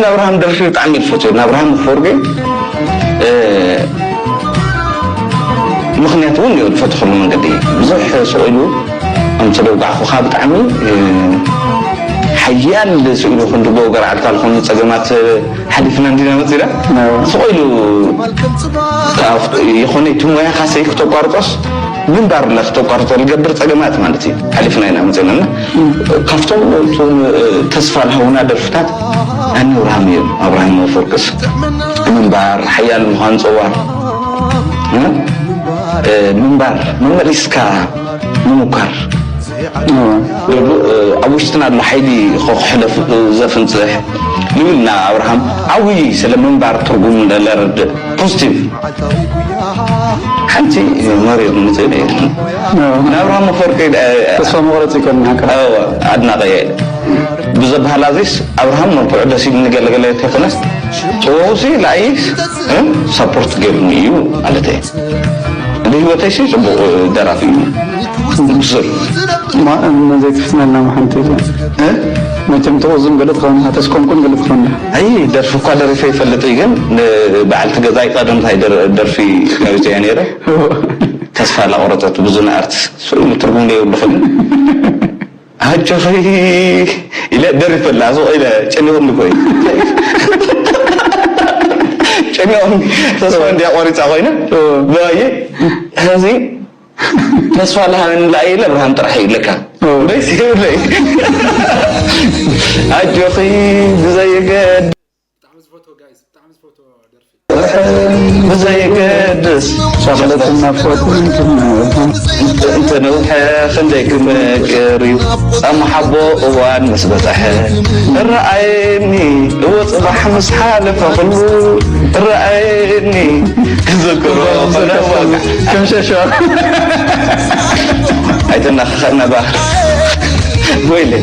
ናብርሃም ደርፊ ብጣዕሚ እየ ዝፈትዎ። ናብርሃም ኣፈወርቂ፣ እ፣ ምኽንያት እውን እዩ ዝፈትወሉ መንገዲ። ብዙሕ ስቕ ኢሉ ኣምተደውጋዕኹኻ ብጣዕሚ፣ እ፣ ሓያል ስኢሉ ክንዲ ጎ ገርዓልታ ዝኾኑ ጸገማት ሓሊፍና እንዲና መጺና። ስቕ ኢሉ ይኾነ እቲ ሞያኻ ሰይ ክተቋርጾስ ምንባር ለ ክተቋርጾ ዝገብር ጸገማት ማለት እዩ። ሓሊፍና ኢና መጺና እና ካብቶም እቶም ተስፋ ዝሃቡና ደርፍታት ኣኒ ኣብርሃም እዮም። ኣብርሃም ኣፈወርቅስ ምንባር፣ ሓያል ምዃን ጸዋር፣ እ፣ ምንባር፣ መመሊስካ ምምኳር። እዎ። ደርጉ፣ እ፣ ኣብ ውሽጥና ኣሎ ሓይሊ ከ-፣ ክሕለፍ፣ እ፣ ዘፍንጽሕ ይብልና ኣብርሃም። ዓብዪ ስለ ምንባር ትርጉም ለረድእ ፖዚቲቭ ሓንቲ መሪር ንጽእነ የለን። እዎ። ንኣብርሃም ኣፈወርቂ፣ እ፣ ተስፋ መቑረጺ ይኮን ሓቂ። እዎ፣ ኣድናቒ እየ። ብዘበሃል ኣዚስ ኣብርሃም መልክዑ ደስ ኢሉኒ ገለገለ ተይኮነስ ጥበቡሲ ላይስ፣ እ፣ ሳፖርት ገይሩኒ እዩ ማለት እየ። ንህይወተይሲ ጽቡቕ ደራፊ እዩ። ብሱል። ማ-፣ እሞ ዘይትፍትነልና ምሓንቲ እዛ። እ? መቸም ትቕዝም ገለ ትኸውን ኢኻ፣ ተስኮንኩን ገለ ትኸውን ኢኻ። ኣይ፣ ደርፊ እኳ ደሪፈ ይፈልጥ እዩ፣ ግን ንበዓልቲ ገዛይ ቀደምታይ ደር-፣ ደርፊ ነቢጸ እያ ነይረ። ተስፋ ላቆረጸት ብዙ ንኣርትስ ስኢሉ ትርጉም ዘይብሉ ኮይኑ። ኣጆኺ ኢለ ደሪፈላ፣ ስቕ ኢለ ጨኒቑኒ እኮ እዩ። ጨኒቑኒ፣ ተስፋ እንድያ ቆሪጻ ኮይነ። እዎ። ብኣየ፣ ሕዚ ተስፋ ለሃበኒ ለኣየ ለብርሃን ጥራሕ እዩ ለካ። እዎ። ደስ ይብለይ። ኣጆኺ ብዘየገድ-፣ ብጣዕሚ ዝፈትዎ ጋይስ፣ ብጣዕሚ ዝፈትዎ ደርፊ። ብዘየገድስ ሻቕለትን ናፍቖትን እንትን-፣ እንተነውሐ ክንደይ ክመቅር እዩ። ጻማ ሓቦ እዋን ምስ በጽሐ እረኣየኒ እወ ጽባሕ ምስ ሓለፈ ኩሉ እረኣየኒ ክዝክሮ ፈለወካ። ከም ሸሸ። ኣይተናኸኸና ባህር ወይለይ።